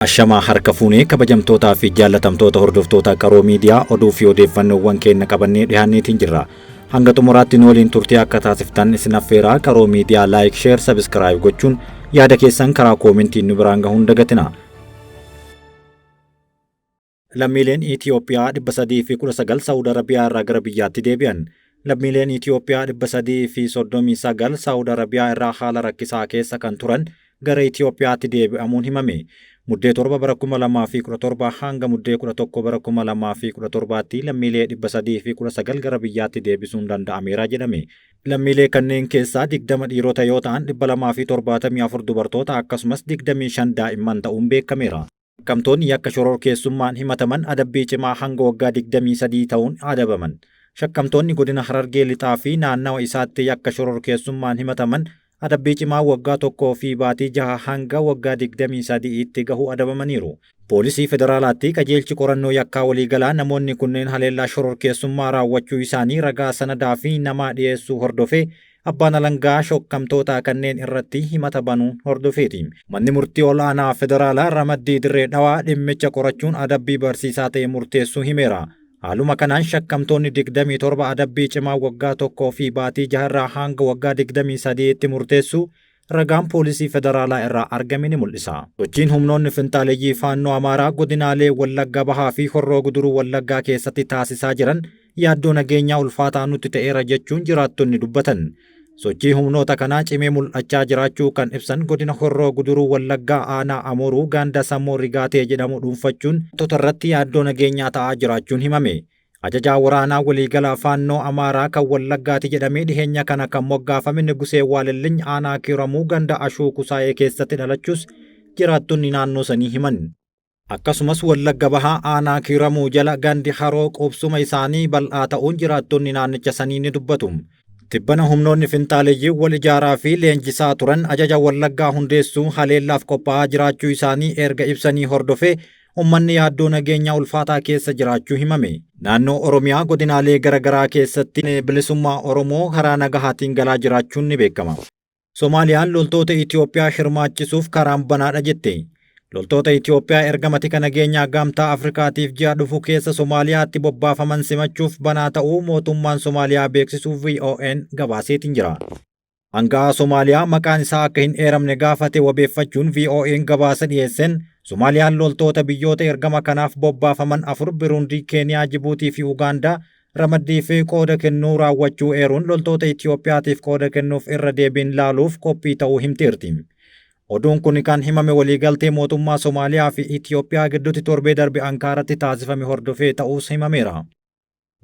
Ashamaa harka fuunee kabajamtootaa fi jaallatamtoota hordoftoota Qaroo Miidiyaa oduu fi odeeffannoowwan keenya qabannee dhiyaanneetiin jirra. Hanga xumuraatti nu waliin turtii akka taasiftan isin affeeraa Qaroo Miidiyaa like, share, subscribe gochuun yaada keessan karaa koomentiin nu biraan gahuun dagatina. Lammiileen Itiyoophiyaa 319 Saawud Arabiyaa irraa gara biyyaatti deebi'an. Lammiileen Itiyoophiyaa 339 Saawud Arabiyaa irraa haala rakkisaa keessa kan turan gara Itiyoophiyaatti deebi'amuun himame. Muddee 7 bara 2017 hanga muddee 11 bara 2017tti lammiilee 319 gara biyyaatti deebisuun danda'ameera jedhame. Lammiilee kanneen keessaa 20 dhiirota yoo ta'an 274 dubartoota akkasumas 25 daa'imman ta'uun beekameera. Shakkamtoonni yakka shororkeessummaan himataman adabbii cimaa hanga waggaa 23 ta'uun adabaman. Shakkamtoonni godina Harargee Lixaa fi naannawa isaatti yakka shororkeessummaan himataman adabbii cimaa waggaa 1 fi baatii 6 hanga waggaa 23tti gahu adabamaniiru. Poolisii Federaalaatti qajeelchi qorannoo yakkaa waliigalaa namoonni kunneen haleellaa shororkeessummaa raawwachuu isaanii ragaa sanadaa fi namaa dhiyeessuu hordofee abbaan alangaa shakkamtoota kanneen irratti himata banuun hordofeeti. Manni murtii ol'aanaa federaalaa ramaddii Dirree Dhawaa dhimmicha qorachuun adabbii barsiisaa ta'e murteessuu himeera. Haaluma kanaan shakkamtoonni 27 adabbii cimaa waggaa 1 fi baatii 6 irraa hanga waggaa 23tti murteessuu ragaan poolisii federaalaa irraa argame ni mul'isa. Sochiin humnoonni finxaaleyyii Faannoo Amaaraa godinaalee Wallagga Bahaa fi Horroo Guduruu Wallaggaa keessatti taasisaa jiran yaaddoo nageenyaa ulfaataa nutti ta'eera jechuun jiraattonni dubbatan. Sochii humnoota kanaa cimee mul'achaa jiraachuu kan ibsan godina Horroo Guduruu Wallaggaa aanaa Amuruu ganda Sammoo Rigaatee jedhamu dhuunfachuun irratti yaaddoo nageenyaa ta'aa jiraachuun himame. Ajajaa waraanaa waliigalaa Faannoo Amaaraa kan Wallaggaati jedhamee dhiheenya kana kan moggaafame Nigusee Waalilliny aanaa Kiiramuu ganda Ashuu Kusaayee keessatti dhalachuus jiraattonni naannoo sanii himan. Akkasumas Wallagga Bahaa aanaa Kiiramuu jala gandi Haroo qubsuma isaanii bal'aa ta'uun jiraattonni naannicha sanii ni dubbatu. Tibbana humnoonni finxaaleyyii wal ijaaraa fi leenjisaa turan ajaja Wallaggaa hundeessuu haleellaaf qophaa'aa jiraachuu isaanii erga ibsanii hordofee ummanni yaaddoo nageenyaa ulfaataa keessa jiraachuu himame. Naannoo Oromiyaa godinaalee garaagaraa keessatti bilisummaa Oromoo karaa nagahaatiin galaa jiraachuun ni beekama. Somaaliyaan loltoota Itiyoophiyaa hirmaachisuuf karaan banaadha jette. Loltoota Itiyoophiyaa ergama tika nageenyaa Gamtaa Afrikaatiif ji'a dhufu keessa Somaaliyaatti bobbaafaman simachuuf banaa ta'uu mootummaan Somaaliyaa beeksisuu VON gabaaseetiin jira. Hangaa Somaaliyaa maqaan isaa akka hin eeramne gaafate wabeeffachuun VON gabaasa dhiyeesseen Somaaliyaan loltoota biyyoota ergama kanaaf bobbaafaman 4 Birundii, Keeniyaa, Jibuutii fi Ugaandaa ramaddii fi qooda kennuu raawwachuu eeruun loltoota Itiyoophiyaatiif qooda kennuuf irra deebiin laaluuf qophii ta'uu himteerti. Oduun kun kan himame waliigaltee mootummaa Somaaliyaa fi Itiyoophiyaa gidduutti torbee darbe Ankaaratti taasifame hordofee ta'uus himameera.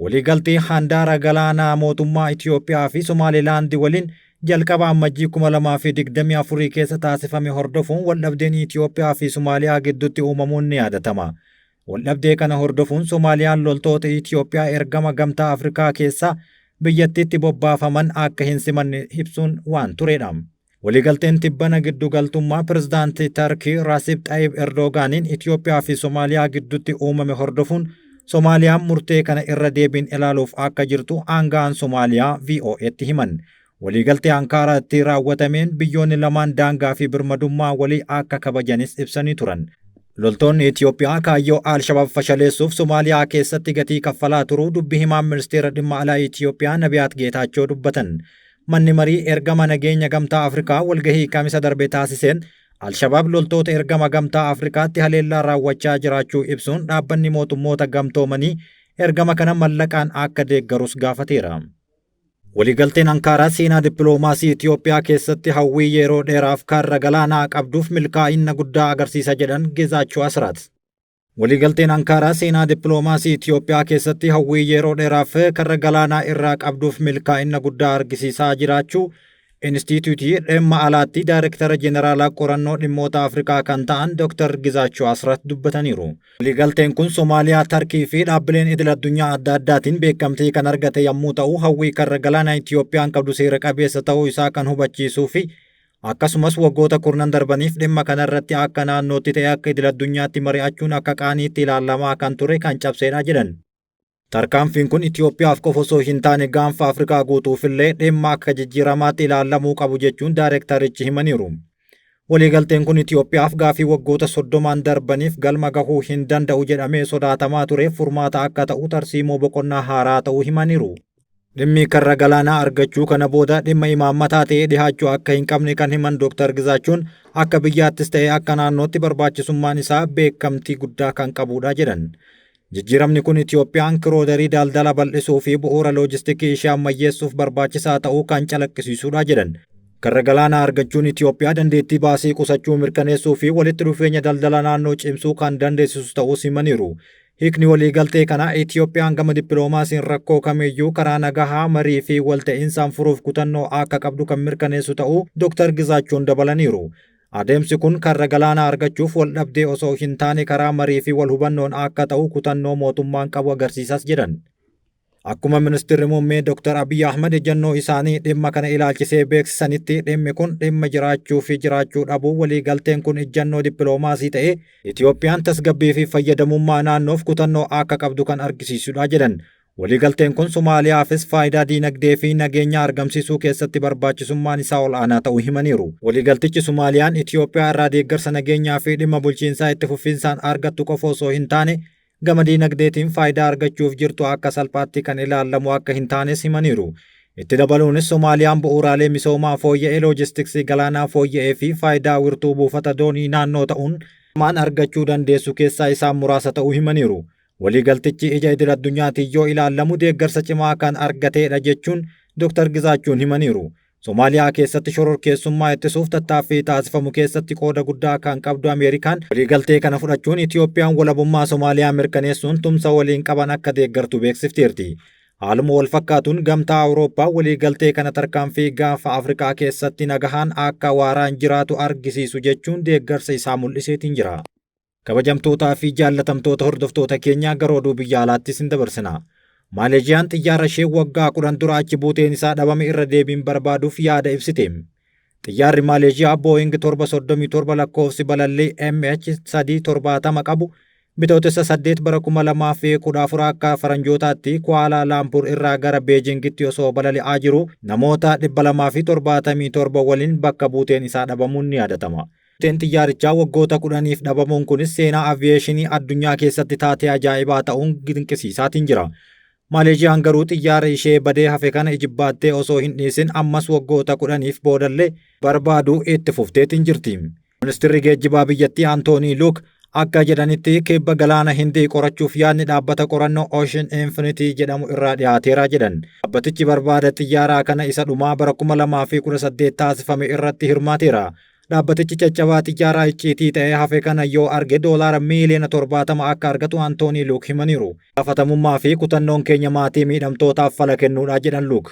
Waliigaltee handaara galaanaa mootummaa Itiyoophiyaa fi Somaalilaandi waliin jalqaba ammajjii 2024 keessa taasifame hordofuun waldhabdeen Itiyoophiyaa fi Somaaliyaa gidduutti uumamuun ni yaadatama. Waldhabdee kana hordofuun Somaaliyaan loltoota Itiyoophiyaa ergama Gamtaa Afrikaa keessa biyyattiitti bobbaafaman akka hin simanne ibsuun waan turedha. Waliigalteen tibbana giddugaltummaa pirezidaantii Tarkii Raasib Xayyib Erdogaaniin Itiyoophiyaa fi Somaaliyaa gidduutti uumame hordofuun Somaaliyaan murtee kana irra deebiin ilaaluuf akka jirtu aangaan Somaaliyaa VOAtti himan. Waliigaltee Ankaaraatti raawwatameen biyyoonni lamaan daangaa fi birmadummaa walii akka kabajanis ibsanii turan. Loltoonni Itiyoophiyaa kaayyoo Al-Shabaab fashaleessuuf Somaaliyaa keessatti gatii kaffalaa turuu dubbi himaan ministeera dhimma alaa Itiyoophiyaa Nabiyaat Geetaachoo dubbatan. Manni marii ergama nageenya Gamtaa Afrikaa walgahii kamisa darbe taasiseen Al-Shabaab loltoota ergama Gamtaa Afrikaatti haleellaa raawwachaa jiraachuu ibsuun dhaabbanni mootummoota gamtoomanii ergama kana mallaqaan akka deeggarus gaafateera. Waliigalteen Ankaaraa seenaa dippiloomaasii Itiyoophiyaa keessatti hawwii yeroo dheeraaf karra galaanaa qabduuf milkaa'ina guddaa agarsiisa jedhan Gezaachoo Asraat. Waliigalteen Ankaaraa seenaa dippiloomaasii Itiyoophiyaa keessatti hawwii yeroo dheeraaf karra galaanaa irraa qabduuf milkaa'ina guddaa argisiisaa jiraachuu Inistituutii dhimma alaatti Daayirektara Jeneraalaa qorannoo dhimmoota Afrikaa kan ta'an Dr. Gizaachoo Asraat dubbataniiru. Waliigalteen kun Somaaliyaa, Tarkii fi dhaabbileen idil addunyaa adda addaatiin beekamtii kan argate yommuu ta'u, hawwii karra galaanaa Itiyoophiyaan qabdu seera qabeessa ta'uu isaa kan hubachiisuu fi akkasumas waggoota kurnan darbaniif dhimma kanarratti akka naannootti ta'e akka idil addunyaatti mari'achuun akka qaaniitti ilaalamaa kan ture kan cabseedha jedhan. Tarkaanfiin kun Itiyoophiyaaf qofa osoo hin taane gaanfa Afrikaa guutuufillee dhimma akka jijjiiramaatti ilaalamuu qabu jechuun daayirektarichi himaniiru. Waliigalteen kun Itoophiyaaf gaafii waggoota 30n darbaniif galma gahuu hin danda'u jedhamee sodaatamaa tureef furmaata akka ta'u tarsiimoo boqonnaa haaraa ta'uu himaniiru. Dhimmi karra galaanaa argachuu kana booda dhimma imaammataa ta'ee dhihaachuu akka hin qabne kan himan Dr. Gizaachuun akka biyyaattis ta'ee akka naannootti barbaachisummaan isaa beekamtii guddaa kan qabudha jedhan. Jijjiiramni kun Itoophiyaan kiroodarii daldala bal'isuu fi bu'uura loojistikii ishee ammayyeessuuf barbaachisaa ta'uu kan calaqqisiisudha jedhan. Karra galaanaa argachuun Itoophiyaa dandeettii baasii qusachuu mirkaneessuu fi walitti dhufeenya daldala naannoo cimsuu kan dandeessisu ta'uus himaniiru. Hiikni waliigaltee kanaa Itoophiyaan gama dippiloomaasiin rakkoo kamiyyuu karaa nagahaa marii fi walta'iinsaan furuuf kutannoo akka qabdu kan mirkaneessu ta'uu Dr. Gizaachuun dabalaniiru. Adeemsi kun karra galaanaa argachuuf wal dhabdee osoo hin taane karaa marii fi wal hubannoon akka ta'u kutannoo mootummaan qabu agarsiisas jedhan. Akkuma ministeerri muummee Dr. Abiy Ahmed ejjennoo isaanii dhimma kana ilaalchisee beeksisanitti dhimmi kun dhimma jiraachuu fi jiraachuu dhabuu waliigalteen kun ejjennoo dippiloomaasii ta'ee Itoophiyaan tasgabbii fi fayyadamummaa naannoof kutannoo akka qabdu kan argisiisudha jedhan. Waliigalteen kun Somaaliyaafis faayidaa diinagdee fi nageenya argamsiisuu keessatti barbaachisummaan isaa ol'aanaa ta'uu himaniiru. Waliigaltichi Somaaliyaan Itoophiyaa irraa deeggarsa nageenyaa fi dhimma bulchiinsaa itti fufinsaan argattu qofa osoo hin taane gama diinagdeetiin faayidaa argachuuf jirtu akka salphaatti kan ilaallamu akka hin taanes himaniiru. Itti dabaluunis Somaaliyaan bu'uuraalee misoomaa fooyya'ee loojistiksii galaanaa fooyya'ee fi faayidaa wirtuu buufata doonii naannoo ta'uun maan argachuu dandeessu keessaa isaan muraasa ta'uu himaniiru. Waliigaltichi ija idil addunyaatiin yoo ilaallamu deeggarsa cimaa kan argateedha jechuun Dr. Gizaachuun himaniiru. Somaaliyaa keessatti shororkeessummaa ittisuuf tattaaffii taasifamu keessatti qooda guddaa kan qabdu Ameerikaan waliigaltee kana fudhachuun Itoophiyaan walabummaa Somaaliyaa mirkaneessuun tumsa waliin qaban akka deeggartu beeksifteerti. Haaluma wal fakkaatuun gamtaa Awurooppaa waliigaltee kana tarkaanfii gaafa Afrikaa keessatti nagahaan akka waaraan jiraatu argisiisu jechuun deeggarsa isaa mul'iseetiin jira. Kabajamtootaa fi jaallatamtoota hordoftoota keenyaa gara oduu biyya alaattis hin dabarsina. Maaleeziyaan xiyyaara ishee waggaa 10 dura achi buuteen isaa dhabame irra deebiin barbaaduuf yaada ibsite. Xiyyaarri Maaleeziyaa Booying 737 lakkoofsi balallii MH370 qabu bitootessa 8 bara 2014 akka faranjootaatti Kuaalaa Laampur irraa gara Beejingitti osoo balali'aa jiru namoota 277 waliin bakka buuteen isaa dhabamuun ni yaadatama. Buuteen xiyyaarichaa waggoota 10f dhabamuun kunis seenaa aviyeeshinii addunyaa keessatti taatee ajaa'ibaa ta'uun dinqisiisaatiin jira. Maaleeziyaan garuu xiyyaara ishee badee hafe kana ijibbaattee osoo hin dhiisin ammas waggoota 10f boodallee barbaaduu itti fufteetiin jirti. Ministeerri geejjibaa biyyattii Antoonii Luuk akka jedhanitti kibba galaana Hindii qorachuuf yaadni dhaabbata qorannoo Ocean Infinity jedhamu irraa dhiyaateera jedhan. Dhaabbatichi barbaada xiyyaaraa kana isa dhumaa bara 2018 taasifame irratti hirmaateera. Dhaabbatichi caccabaa xiyyaaraa icciitii ta'ee hafe kana yoo arge doolaara miiliyoona 70 akka argatu Antoonii Luuk himaniiru. Gaafatamummaa fi kutannoon keenya maatii miidhamtootaaf fala kennuudha jedhan Luuk.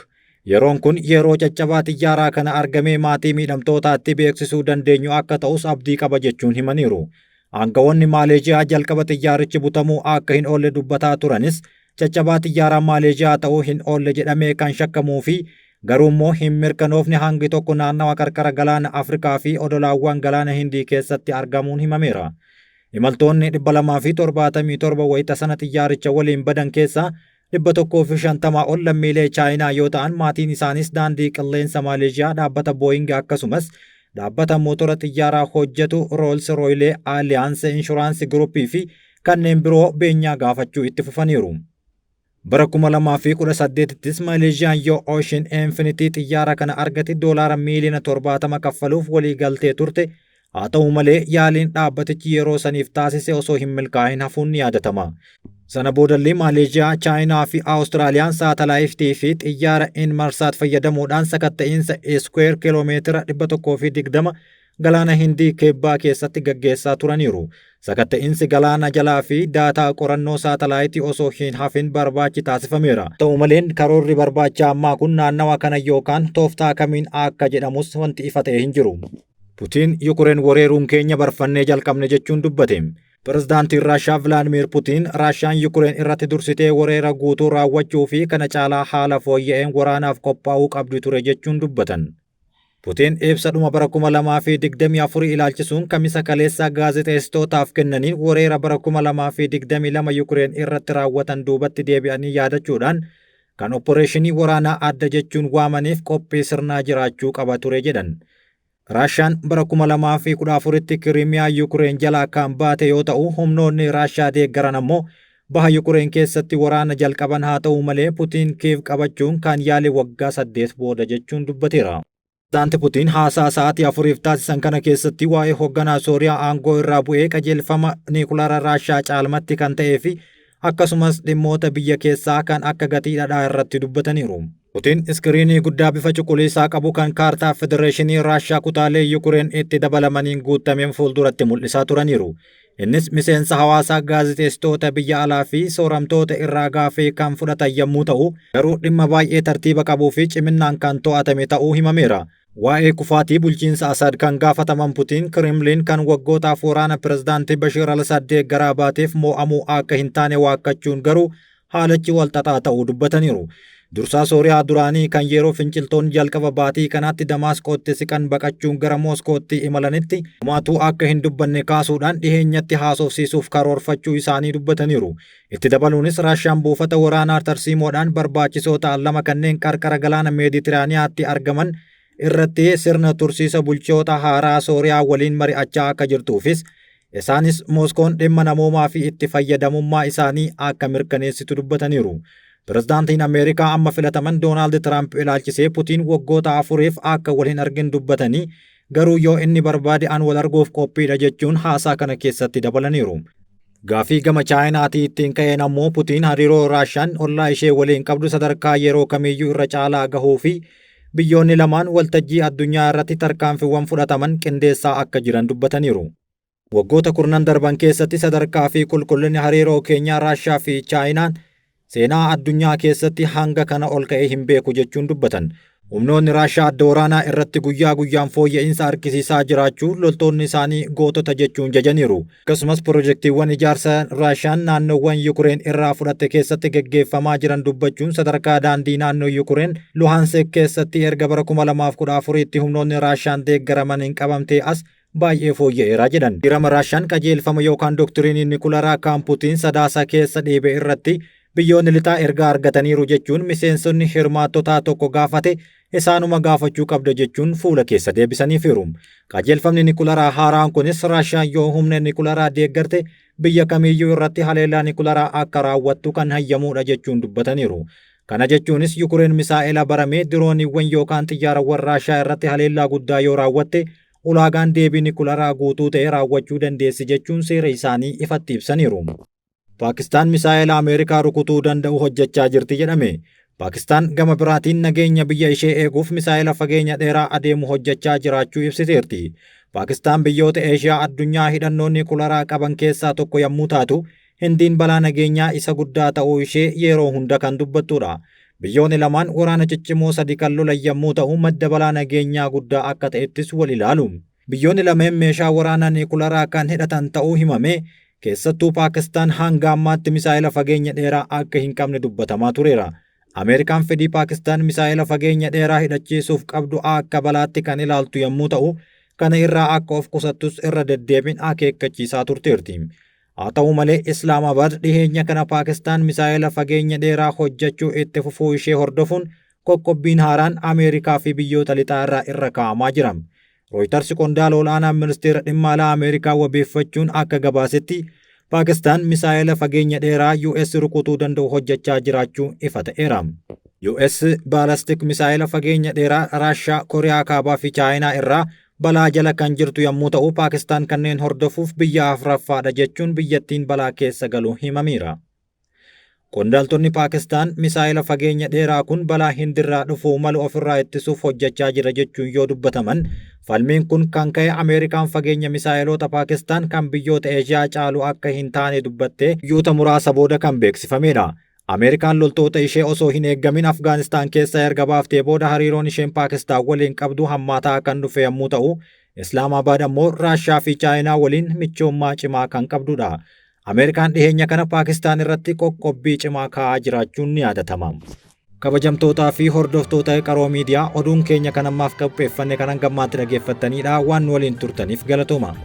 Yeroon kun yeroo caccabaa xiyyaaraa kana argamee maatii miidhamtootaatti beeksisuu dandeenyu akka ta'us abdii qaba jechuun himaniiru. Aangawoonni Maaleeziyaa jalqaba xiyyaarichi butamuu akka hin oolle dubbataa turanis caccabaa xiyyaaraa Maaleeziyaa ta'uu hin oolle jedhamee kan shakkamuu fi garuu immoo hin mirkanoofne hangi tokko naannawa qarqara galaana Afrikaa fi odolaawwan galaana Hindii keessatti argamuun himameera. Imaltoonni 277 wayita sana xiyyaaricha waliin badan keessaa 150 ol lammiilee Chaayinaa yoo ta'an maatiin isaanis daandii qilleensa Maaleeziyaa dhaabbata Booying akkasumas dhaabbata mootora xiyyaaraa hojjetu Rolls Royce Allianz Insurance Group fi kanneen biroo beenyaa gaafachuu itti fufaniiru. Bara 2018ttis Maaleeziyaan yoo Ocean Infinity xiyyaara kana argate doolaara miiliyoona 70 kaffaluuf walii galtee turte. Haa ta'u malee yaaliin dhaabbatichi yeroo saniif taasise osoo hin milkaa'in hafuun ni yaadatama. Sana boodallee Maaleeziyaa, Chaayinaa fi Awustiraaliyaan saatalaayitii fi xiyyaara Inmarsat fayyadamuudhaan sakatta'iinsa iskuweer kiiloomeetira 120 galaana Hindii kibbaa keessatti gaggeessaa turaniiru. Sakatta'iinsi galaana jalaa fi daataa qorannoo saatalaayitii osoo hin hafin barbaachi taasifameera. Ta'u malee karoorri barbaachaa ammaa kun naannawa kana yookaan tooftaa kamiin akka jedhamus wanti ifa ta'e hin jiru. Putiin Yukureen weeraruun keenya barfannee jalqabne jechuun dubbate. Pirezidaantiin Raashaa Vilaadimiir Putiin Raashaan Yukureen irratti dursitee weerara guutuu raawwachuu fi kana caalaa haala fooyya'een waraanaaf qophaa'uu qabdi ture jechuun dubbatan. Putiin ibsa dhuma bara 2024 ilaalchisuun kamisa kaleessa gaazexeessitootaaf kennaniin weerara bara 2022 Yukureen irratti raawwatan duubatti deebi'anii yaadachuudhaan kan opporeeshinii waraanaa adda jechuun waamaniif qophii sirnaa jiraachuu qaba ture jedhan. Raashaan bara 2014tti Kiriimiyaa Yukureen jalaa kan baate yoo ta'u, humnoonni Raashaa deeggaran ammoo baha Yukureen keessatti waraana jalqaban. Haa ta'u malee, Putiin Kiiv qabachuun kan yaale waggaa 8 booda jechuun dubbateera. Pireezidaanti Putiin haasaa sa'aatii 4f taasisan kana keessatti waa'ee hoogganaa Sooriyaa aangoo irraa bu'ee, qajeelfama niikulara Raashaa caalmatti kan ta'ee fi akkasumas dhimmoota biyya keessaa kan akka gatii dhadhaa irratti dubbataniiru. Putiin iskiriinii guddaa bifa cuquliisaa qabu kan kaartaa Federeeshinii Raashaa kutaalee Yukureen itti dabalamaniin guutameen fuulduratti mul'isaa turaniiru. Innis miseensa hawaasaa, gaazexeessitoota biyya alaa fi sooramtoota irraa gaafii kan fudhatan yommuu ta'u, garuu dhimma baay'ee tartiiba qabuu fi ciminaan kan to'atame ta'uu himameera. Waa'ee kufaatii bulchiinsa Asaad kan gaafataman Putiin, Kirimliin kan waggootaaf waraana pirezidaantii Bashiir al-Asaad deeggaraa baateef mo'amuu akka hin taane waakkachuun, garuu haalachi walxaxaa ta'uu dubbataniiru. Dursaa Sooriyaa duraanii kan yeroo finciltoonni jalqaba baatii kanaatti Damaasqootti siqan baqachuun gara Mooskootti imalanitti homaatuu akka hin dubbanne kaasuudhaan, dhiheenyatti haasofsiisuuf karoorfachuu isaanii dubbataniiru. Itti dabaluunis, Raashaan buufata waraanaa tarsiimoodhaan barbaachisoo ta'an lama kanneen qarqara galaana Meeditiraaniyaatti argaman irratti sirna tursiisa bulchoota haaraa Sooriyaa waliin mari'achaa akka jirtuufis, isaanis Mooskoon dhimma namoomaa fi itti fayyadamummaa isaanii akka mirkaneessitu dubbataniiru. Pirezidaantiin Ameerikaa amma filataman Doonaald Tiraamp ilaalchisee Putiin waggoota 4f akka wal hin argin dubbatanii, garuu yoo inni barbaade an wal arguuf qophiidha jechuun haasaa kana keessatti dabalaniiru. Gaafii gama Chaayinaatii ittiin ka'een ammoo, Putiin hariiroo Raashaan ollaa ishee waliin qabdu sadarkaa yeroo kamiiyyuu irra caalaa gahuu fi biyyoonni lamaan waltajjii addunyaa irratti tarkaanfiiwwan fudhataman qindeessaa akka jiran dubbataniiru. Waggoota kurnan darban keessatti sadarkaa fi qulqullinni hariiroo keenyaa Raashaa fi Chaayinaan seenaa addunyaa keessatti hanga kana ol ka'ee hin beeku jechuun dubbatan. Humnoonni Raashaa adda waraanaa irratti guyyaa guyyaan fooyya'insa argisiisaa jiraachuu, loltoonni isaanii gootota jechuun jajaniiru. Akkasumas pirojektiiwwan ijaarsa Raashaan naannoowwan Yukureen irraa fudhatte keessatti geggeeffamaa jiran dubbachuun, sadarkaa daandii naannoo Yukureen Luhaanseek keessatti erga bara 2014tti humnoonni Raashaan deeggaraman hin qabamtee as baay'ee fooyya'eera jedhan. Dirama Raashaan qajeelfama yookaan doktiriinii nikularaa kan Putiin Sadaasa keessa dhiibe irratti biyyoonni lixaa ergaa argataniiru jechuun miseensonni hirmaattotaa tokko gaafate, isaanuma gaafachuu qabda jechuun fuula keessa deebisaniifiiru. Qajeelfamni nikularaa haaraan kunis Raashaan yoo humna nikularaa deeggarte biyya kamiiyyuu irratti haleellaa nikularaa akka raawwattu kan hayyamuudha jechuun dubbataniiru. Kana jechuunis Yukureen misaa'ela baramee, dirooniiwwan yookaan xiyyaaraawwan Raashaa irratti haleellaa guddaa yoo raawwatte, ulaagaan deebii nikularaa guutuu ta'e raawwachuu dandeessi jechuun seera isaanii ifatti ibsaniiru. Paakistaan misaa'ela Ameerikaa rukutuu danda'u hojjechaa jirti jedhame. Paakistaan gama biraatiin nageenya biyya ishee eeguuf misaa'ela fageenya dheeraa adeemu hojjechaa jiraachuu ibsiteerti. Paakistaan biyyoota Eeshiyaa addunyaa hidhannoo nikularaa qaban keessaa tokko yommuu taatu, Hindiin balaa nageenyaa isa guddaa ta'uu ishee yeroo hunda kan dubbattudha. Biyyoonni lamaan waraana ciccimoo sadi kan lolan yommuu ta'u, madda balaa nageenyaa guddaa akka ta'ettis wal ilaalu. Biyyoonni lameen meeshaa waraanaa nikularaa kan hidhatan ta'uu himame, keessattuu Paakistaan hanga ammaatti misaa'ela fageenya dheeraa akka hin qabne dubbatamaa tureera. Ameerikaan fedhii Paakistaan misaa'ela fageenya dheeraa hidhachiisuuf qabdu akka balaatti kan ilaaltu yommuu ta'u, kana irraa akka of qusattus irra deddeebiin akeekkachiisaa turteerti. Haa ta'u malee, Islaamabaad dhiheenya kana Paakistaan misaa'ela fageenya dheeraa hojjechuu itti fufuu ishee hordofuun qoqqobbiin haaraan Ameerikaa fi biyyoota lixaa irraa irra kaa'amaa jira. Rooyitars qondaala ol'aanaa ministeera dhimma alaa Ameerikaa wabeeffachuun akka gabaasetti, Paakistaan misaa'ela fageenya dheeraa US rukutuu danda'u hojjechaa jiraachuu ifa ta'eera. US ballistic misaa'ela fageenya dheeraa Raashaa, Kooriyaa Kaabaa fi Chaayinaa irraa balaa jala kan jirtu yommuu ta'u, Paakistaan kanneen hordofuuf biyya afuraffaadha jechuun biyyattiin balaa keessa galuu himameera. Qondaaltonni Paakistaan misaa'ela fageenya dheeraa kun balaa Hindirraa dhufuu malu ofirraa ittisuuf hojjechaa jira jechuun yoo dubbataman, falmiin kun kan ka'e Ameerikaan fageenya misaa'eloota Paakistaan kan biyyoota Eeshiyaa caalu akka hin taane dubbattee guyyoota muraasa booda kan beeksifamedha. Ameerikaan loltoota ishee osoo hin eeggamin Afgaanistaan keessa erga baaftee booda hariiroon isheen Paakistaan waliin qabdu hammaataa kan dhufe yommuu ta'u, Islaamabaad ammoo Raashaa fi Chaayinaa waliin michoommaa cimaa kan qabdudha. Ameerikaan dhiheenya kana Paakistaan irratti qoqqobbii cimaa kaa'aa jiraachuun ni yaadatama. Kabajamtootaa fi hordoftoota Qaroo Miidiyaa, oduun keenya kan ammaaf qopheeffanne kan hangammaatti dhaggeeffattanidha. Waan nu waliin turtaniif galatooma.